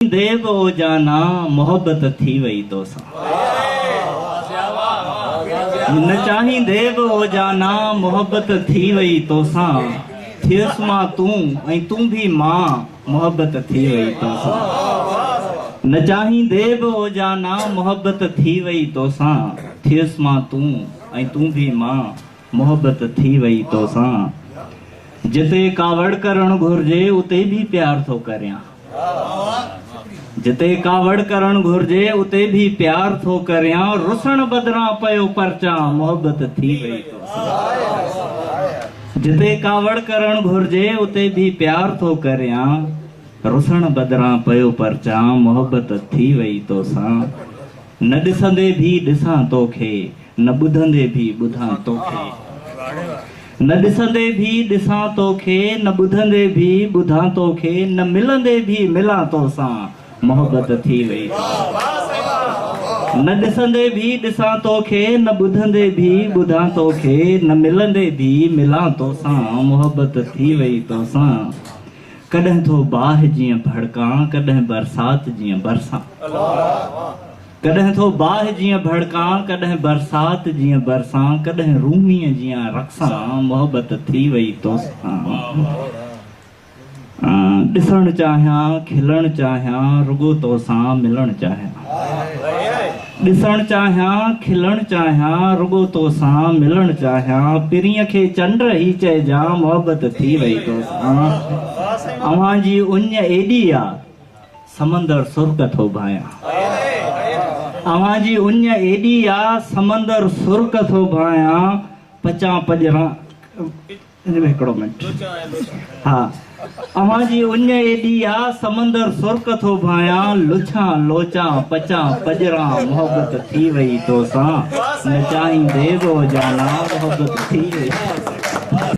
چاهيندي به او جانا، محبت ٿي وئي توسان. نه چاهيندي به او جانا، محبت ٿي وئي توسان. ٿيس مان تون ۽ تون ڀي مان، محبت ٿي وئي توسان. نه چاهيندي به او جانا، محبت ٿي وئي توسان. ٿيس مان تون ۽ تون ڀي مان، محبت ٿي وئي توسان. جتي ڪاوڙ ڪرڻ گهرجي اتي ڀي پيار ٿو ڪريان. جتي ڪاوڙ ڪرڻ گهرجي اتي ڀي پيار ٿو ڪريان. رسڻ بدران پيو پرچان، محبت ٿي وئي توسان. جتي ڪاوڙ ڪرڻ گهرجي اتي ڀي پيار ٿو ڪريان. رسڻ بدران پيو پرچان، محبت ٿي وئي توسان. نه ڏسندي ڀي ڏسان توکي، نه ٻڌندي ڀي ٻڌان توکي. نه ڏسندي ڀي ڏسان توکي، نه ٻڌندي ڀي ٻڌان توکي، نه ملندي ڀي ملان توسان، محبت ٿي وئي توسان. نه ڏسندي ڀي ڏسان توکي، نه ٻڌندي ڀي ٻڌان توکي، نه ملندي ڀي ملان توسان، محبت ٿي وئي توسان. ڪڏهن ٿو باهه جيئن ڀڙڪان، ڪڏهن برسات جيئن برسان. ڪڏهن ٿو باهه جيئن ڀڙڪان، ڪڏهن برسات جيئن برسان، ڪڏهن روميء جيان رقصان، محبت ٿي وئي توسان. ڏسڻ چاهيان، کلڻ چاهيان، رڳو توسان ملڻ چاهيان. ڏسڻ چاهيان، کلڻ چاهيان، رڳو توسان ملڻ چاهيان، پرينء کي چنڊ هي چئجان، محبت ٿي وئي توسان. اوهان جي اڃ ايڏي آ. سمندر سرڪ ٿو ڀانيان. اوهان جي اڃ ايڏي آ، سمندر سرڪ ٿو ڀانيان، پچان پڄران هڪڙو منٽ ها اوهان جي اڃ ايڏي آ، سمندر سرڪ ٿو ڀانيان، لڇان لوچان پچان پڄران، محبت ٿي وئي توسان، نه چاهيندي به او جانا، محبت ٿي وئي توسان.